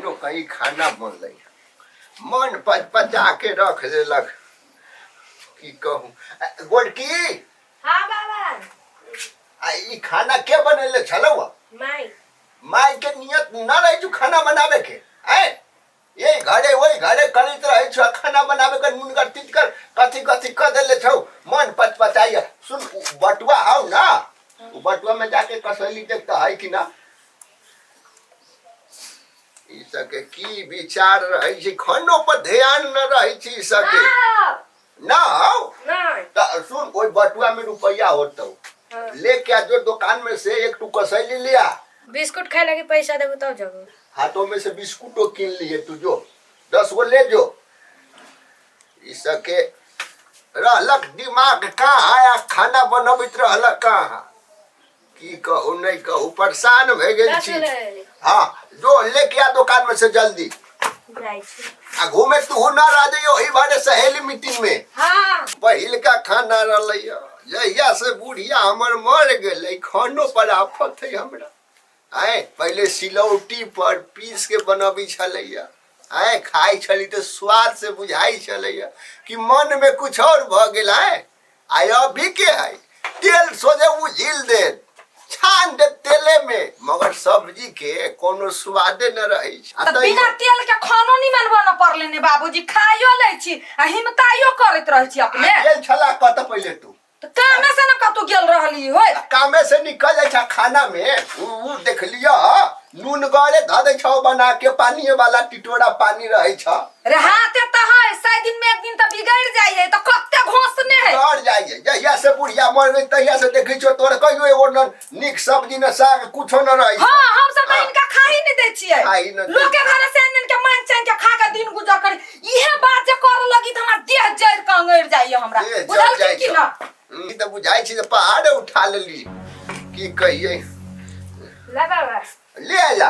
केहनो कहीं खाना बनलै मन पच पचा के रख देलक। की कहूँ गोलकी? हाँ बाबा। आ ई खाना के बनेले छलौ? माई। माई के नियत न रहे छौ खाना बनावे के। आय ये घरे ओहि घरे करैत रहै छौ, खाना बनावे के नुनगर तितगर कथी कथी क देले छौ, मन पचपचाइया। सुन, उ बटुआ हौ ना, उ बटुआ में जाके कसैली देखता है कि ना। ई सबके की विचार रहै छै, खानो पर ध्यान न रहै छै ई सबके। ना हौ? नहीं। त सुन, ओहि बटुआ में रुपया होतौ, लेके आ जो दुकान में से एक टू कसैली लिया। बिस्कुट खाए लगी पैसा देबो तब जबो। हाथों में से बिस्कुटो किन लिए तू, जो 10 गो ले जो। ई सबके रहलक दिमाग कहाँ आया, खाना बनबैत रहलक कहाँ। की कहू नहीं कहू, परेशान भए गेल 10 छी। गो ले लेली। हाँ, जो लेके आ दुकान में से जल्दी। जाइ छी। आ घूमे तू न रह जइयो ओही बारे सहेली मीटिंग में। हाँ। पहिलका खाना रहलै, जहिया से बुढ़िया हमर मर गेलै खानो पर आफत है हमरा। आय पहिले सिलौटी पर पीस के बनबी छलैया, आय खाइ छली तऽ स्वाद से बुझाइ छलैया कि मन में कुछ और भऽ गेल। आय आय अभी के है तेल सोझे उझिल देत, छान देत तेले में, मगर सब्जी के कोनो स्वादे न रहै छै। आ तऽ तैयो बिना तेल के खानो निमन बनऽ पड़ले ने बाबूजी, खाइयो लै छी आ हिमताइयो करैत रहै छी अपने। आ गेल छला कतऽ पहिले तू? तऽ कामे से ने कतौ गेल रहली होय। कामे से निकल जाइ छै खाना में उ देखलियो नून गरे धऽ दै छौ बना के, पानी वाला टिटोरा पानी रहै छ। रे हाथे तऽ है, 100 दिन में एक दिन तऽ बिगड़ जाइ है, तऽ कते घोसने है। बिगड़ जाइ है। जहिया से बुढ़िया मर गेल तहिया से देखै छियो तोर कहियो एगो न नीक सब्जी न साग कुछो न रहै। हाँ, हम सब हाँ। इनका खा ही नहीं दै छियै। खाही न दै। लोक के घरे से आनि के मांग चांग के खा के दिन गुजर करी। इहे बात जे कर लगी तऽ हमरा देह जरि के अंगैर जाइए हमरा। देह जरि बुझलखिन जाइ कि छौ। न? ई तऽ बुझाइ छै जे पहाड़े उठा लेली। की कहियै। ला बाबा। ले आला।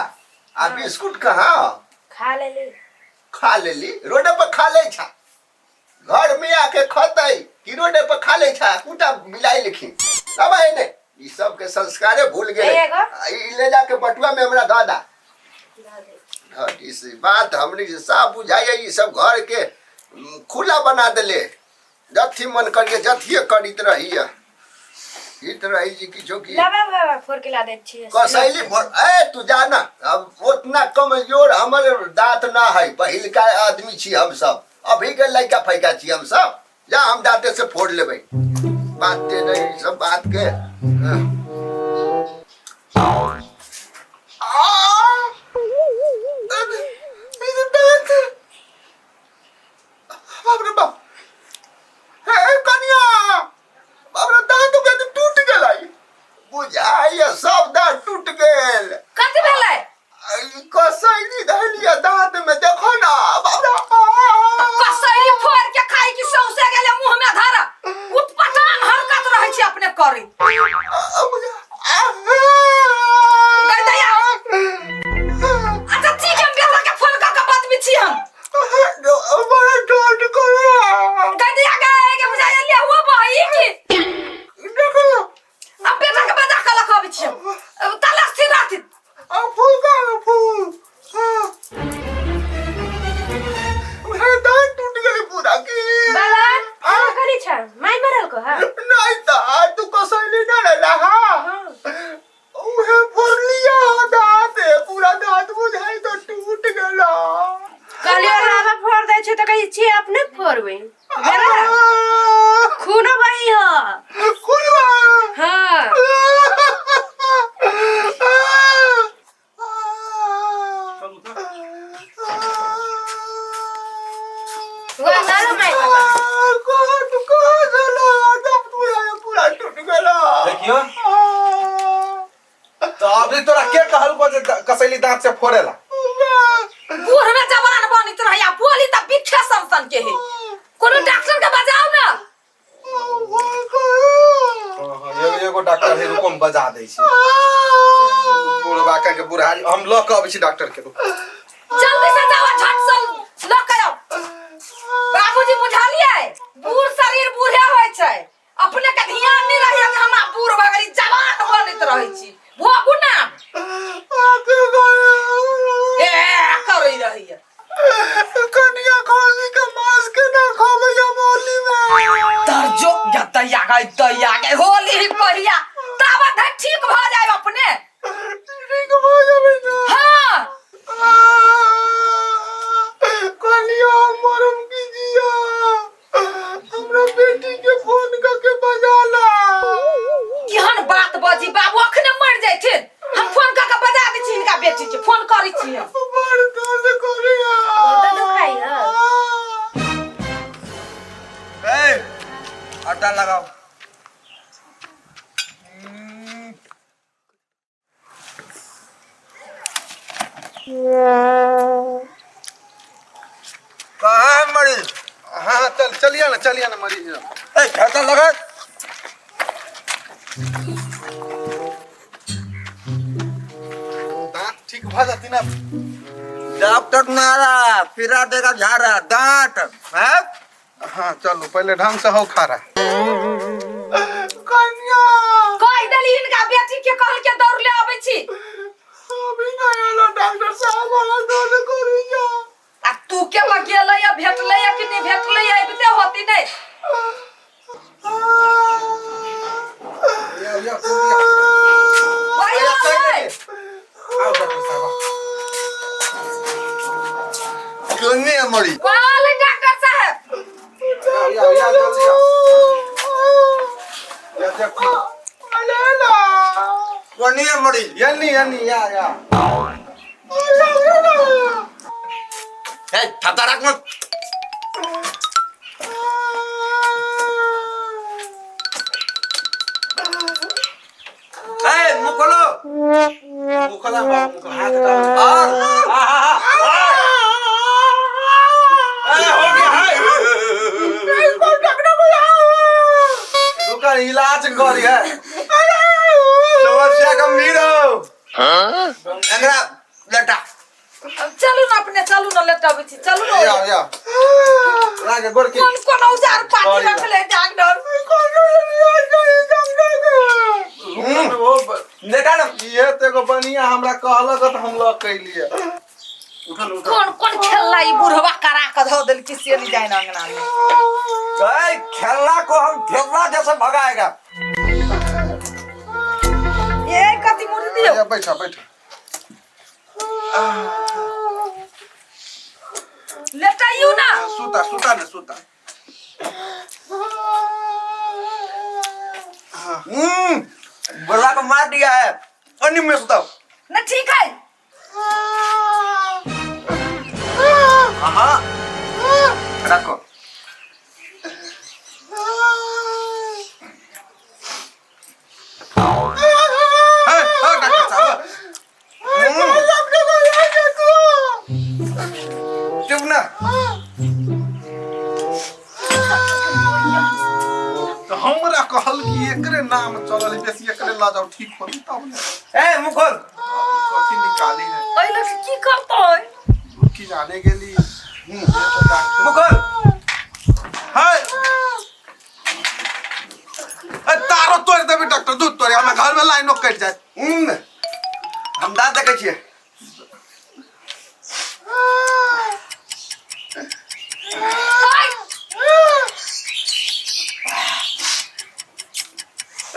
आ बिस्कुट कहाँ? खा लेली। खा लेली? रोडे पर खा ले छा, घर में आके खतै कि रोडे पर खा ले छा? कुटा मिलाई लिखी तब एने ई सब के संस्कारे भूल गेलै। एगो। आ ई ले जाके बटुआ में हमरा दऽ दा। हट, इस बात हमनी से साफ बुझाइए ई सब घर के खुला बना देले, जथी मन करिए जथिए करित रहिए। ई तऽ रहै छै किछो की। ला बाबा, फोड़ के ला दै छियै। कसैली फोड़। ए तू जा ना, अब उतना कमजोर हमर दांत ना है, पहिलका आदमी छी हम सब, अभी के लड़का फैका छी हम सब। जा हम दांते से फोड़ लेबै। बात ते नहीं ई सब बात के। हाँ। आ! अरे, दांत! बाप रे बाप, हे कनिया, बाप रे, दांत के तऽ टूट गेलै बुझाइए, सब दांत टूट गेल। कथी भेलै? ई कसैली धैलियै दांत में, देखो ना, बाप रे। कसैली फोड़ के खाई कि सौंसे गेले मुंह में धर? उटपटांग हरकत रहै छै अपने करी। गई दैया। अच्छा ठीक है, हम बेटा के फोन कऽ के बतबै छी हम। बड़ा दर्द करैया। गई दैया गए के बुझाइए ले हुआ बही की। देखो। अब बेटा के बजा के लऽ के अबै छी हम। अब ताला स्थिर रहथिन। आ फूल का फूल। हाँ, दांत टूट गेलै पूरा की। बाबा, खाना करी छ? माई मरल को हा? नहीं त तू कसैली न रहला। हाँ, उहे फोड़लिया दांत, पूरा दांत बुझाइ तो टूट गेला। कहलियो लाबा फोड़ दै छै तऽ कहै छी अपने फोड़बै। भेलै? खूनो बही ह। खुलवा। हाँ। वाह, लालो माई बाबा। देखियो तो अभी तोरा के कहलको जे कसैली दांत से फोड़ेला? बूढ़ में जवान बनैत रहै आ बोली तऽ बिखे सन सन के है। कोनो डॉक्टर के बजाउ ना। हाँ, एगो डॉक्टर है, रुको हम बजा दै छी। बुढ़बा के बुढ़ारी हम लऽ के अबै छी डॉक्टर के। जल्दी से जाओ, झट से लऽ के आउ। बाबूजी बुझलियै, बूढ़ शरीर बूढ़े होइ छै, अपने के ध्यान नहीं रहिए कि हमरा बूढ़ भऽ गेली, जवान बनैत रहै छी। भोगू ना। ए करै कहाँ है मरीज? हाँ चल चलिए ना, चलिए ना मरीज। ए छाता लगा। दांत ठीक भ जाती ना। डॉक्टर नारा फिरा देगा झाड़ा दांत है। हाँ चलो पहले ढंग से हो खा रहा। कन्या कहि देली हिनका बेटी के, कहल के दौड़ ले आबै छी। अभी नहीं आला डॉक्टर साहब, हमरा दर्द करी जा। आ तू के लगेलै या भेटलै या कि नहि भेटलै या अबिते होती नहि। या या या वही होतै। आओ डॉक्टर साहब। क्यों नहीं है मरीज? वाले डॉक्टर साहब। या या जल्दी आओ। या या क्यों नहीं है मरीज? यन्नी यन्नी या या। ए छाता रख मत। ए मुंह खोलो। मुंह खोला बाबू, मुंह खोला, हाथ डाल। और ए हो गया है। दुकान इलाज करी है। समस्या गंभीर हो। एकरा लेटा। चलू ना अपने, चलू ना लेटाबै छी, चलू ना। या या लागे गोरकी। कोन कोन औजार पाती सॉरी। रखले डॉक्टर? वो लेटा ना। ये तो एगो बनिया हमरा कहलक त हम लग कैलिए। उठल उठल। कोन कोन खेलला ई बुढ़वा करा के धो देलकी से नहीं जाए अंगना में। ए खेलना को हम ठेला जैसे भगाएगा। ए कथी मुड़ी दियो। या बैठा बैठा। लेटाइयो ना। सुता सुता ना सुता। बुढ़वा को मार दिया है। अन्य में सुता। ना ठीक है। हाँ रखो। है डॉक्टर साहब। चुप ना। तो हमरा कहल कि एकरे नाम चलल बेसी, एकरे ला जाओ ठीक होती तब ने। ए मुंह खोल। कथी निकाली है? एहि लऽ के की करतै? की जाने गेली। ये तो डॉक्टर मुंह खोल। है। ए तारो तोड़ देबी डॉक्टर, दूध तोड़े हमरा घर में लाइनो कटि जाए। हम दांत देखै छियै।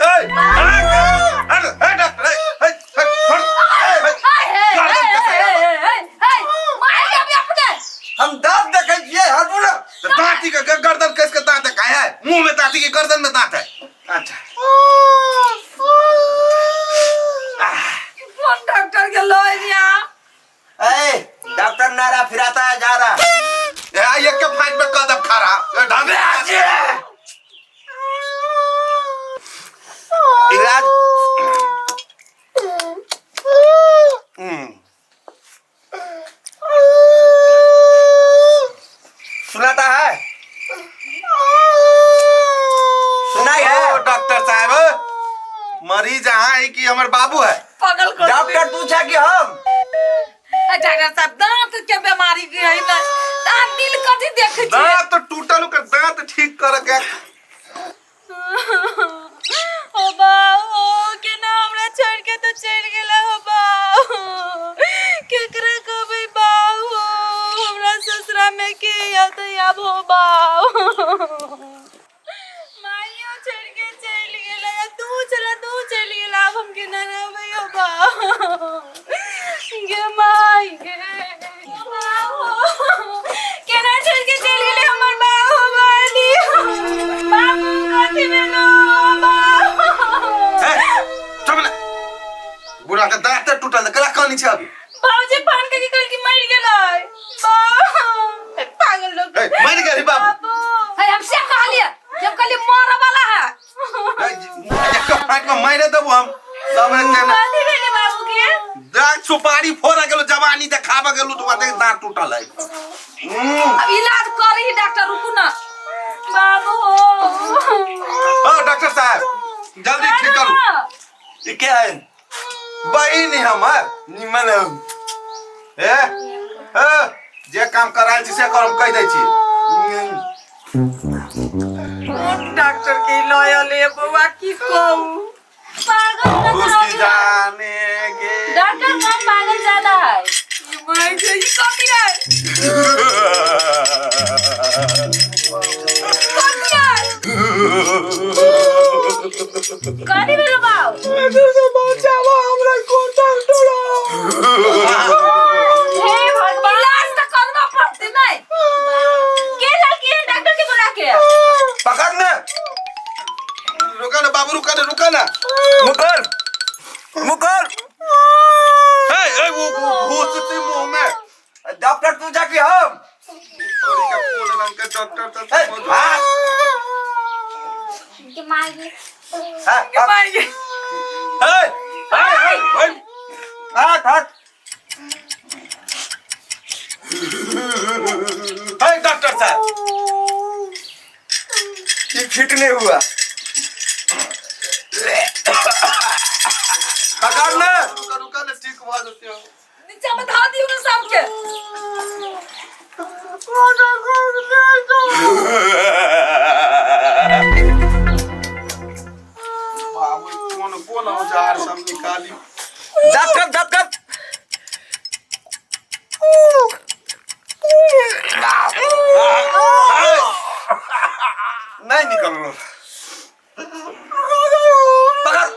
ए अरे ए डॉक्टर ए ए छोड़। हे हे हे हे मार देबी अपने। हम दांत देखै छियै हटू ना। दांती का गर्दन कस के दांत है है, मुंह में दांती की गर्दन में दांत है। अच्छा कोन डॉक्टर के लऽ लिया? ए डॉक्टर नारा फिराता है जा रहा। ए एक के फाइट में कदम खा रहा ढंग इलाज सुनाता है? सुनाई है? ओ डॉक्टर साहब, मरीज अहाँ है कि हमर बाबू है? पागल कर। डॉक्टर तू छे कि हम? ए डॉक्टर साहब दांत के बीमारी के है ना, दांत दिल कथी देखै छी? दांत टूटल ओकर दांत ठीक कर के। हो बाबू केना हमरा छोड़ के तो चलि गेला। हो बाबू केकरा कहबै? बाबू हमरा ससुरा में के या तो आब। हो बाबू माइयो छोड़ के चलि गेला, तू चला तू चलि गेला, आब हम केना रहबै? हो बाबू गे माई गे बाबू केना छोड़ के चलि गेलै हमर बाबू? बानी बाबू कथी भेलो बाबू? ए चुप ना, बुढ़ा के दांत टूटल कला कहानी छै अभी। बाबूजी फोन करके कहल कि मरि गेलै। बाबू पागल लोग। ए मर गेली बाबू। बाबू है हम से कहलिए, जब कहलिए मरे वाला है। एक फाइट में मारे देबो हम सब। कथी भेलै बाबू के? दांत सुपारी फोड़ा गेलो जवानी देखाबऽ गेलो तो देख दांत टूटल है। अब इलाज करी डॉक्टर, रुकू ना। बाबू हाँ डॉक्टर साहब, जल्दी ठीक करू। ई के है? बहिन है हमर। निमन है। ए ए जे काम करायल छी से करम कहि दै छी। कोन डॉक्टर के लयल है बौआ, की कहू? पागल नजर उसकी आवे। जाने के डॉक्टर कम पागल ज्यादा है। ई माय गे, ई कथी है? कथी है? कथी भेलो बाऊ? हे भगवान, इलाज तऽ करबऽ पड़तै नहि। के लड़की है डॉक्टर के बुला के? पकड़ ने। रुका ना बाबू, रुका ना, रुका ना। मुकर मुकर। हे ए वो घुसती मुंह में। डॉक्टर तू जाके हम तोरी का कोन रंग के डॉक्टर त ए, भाग। हाँ, गे माय गे। हे हे हे हे हट हट। हे डॉक्टर साहब, ये फिट नहीं हुआ। पकड़ ने। रुका रुका ना, ठीक भऽ जेतै। नीचा में धऽ दियौ ने सबके। बाबू, कोन कोन औजार सब निकाली। डॉक्टर डॉक्टर नहीं निकल। पकड़।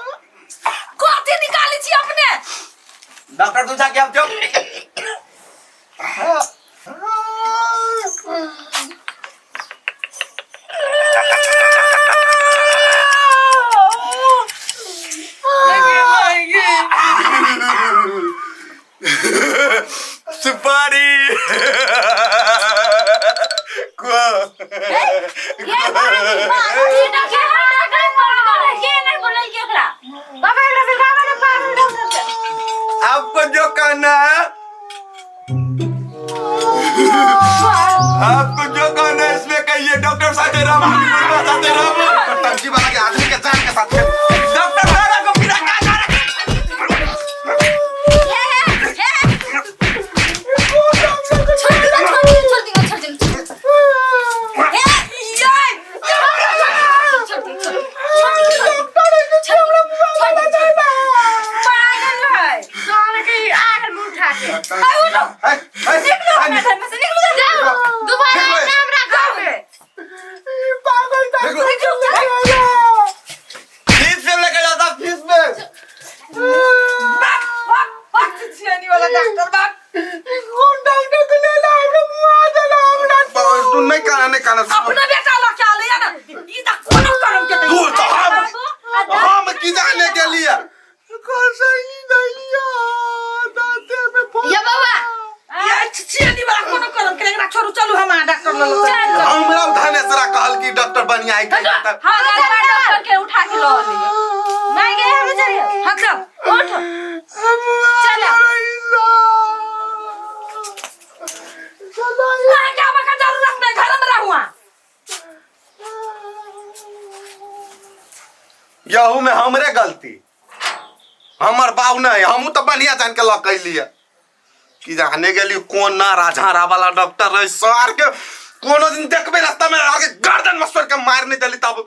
कथी निकालै छी अपने? डॉक्टर तू जाके आप जाओ। गे माय गे। सुपारी को। ये पागल, ये डॉक्टर पागल है। के नहीं बोलल के ओकरा बाबा, एकरा से बाबा ने पागल डॉक्टर के। आपको जो कहना है, आपको जो कहना है इसमें कहिए। डॉक्टर साथे राम, साथे राम। टंकी वाला के आदमी के जान के साथ खेल। डॉक्टर सारा को फिर का जा। हे हे छोड़ दियो, छोड़ दियो, छोड़ दियो, छोड़ दियो। हे ये छोड़ दियो, छोड़ दियो, छोड़ दियो, छोड़ दियो। पागल है साले के आगल मुंह उठा के। आइ उठो। हे हे निकलो अपना घर में से, निकलो। जाओ दोबारा निकलो। नाम रखो। निकलो। फीस में लेके जाता, फीस में। भाग भाग भाग, छियानी वाला डॉक्टर भाग। बाबू, तू नहीं कहना, नहीं कहना। अपना बेटा लऽ के आले ना, ई तऽ कोनो करम के तू तो हम बाबू, आ हम की जाने के लिए ये बउआ ये छियानी वाला कोनो करम के, एकरा छोड़ू, चलू हम अहाँ डॉक्टर लऽ लऽ। चल। हमरा धनेसरा कहल कि डॉक्टर बनिया है। हाँ, डॉक्टर के उठा के लो लियो। नहीं गए हम चलिए। हाँ चल। उठ, चलो। अहाँ के आबऽ के जरूरत नहीं, घर में रहू अहाँ। यहू में हमरे गलती, हमर बाऊ नहीं, हमू तो बढ़िया जान के लऽ कैलिए कि जाने गेली कोन ना राझारा वाला डॉक्टर रहे सार के। कोनो दिन देखबे रास्ता में आगे गर्दन मसोड़ के मार नहीं देली तब।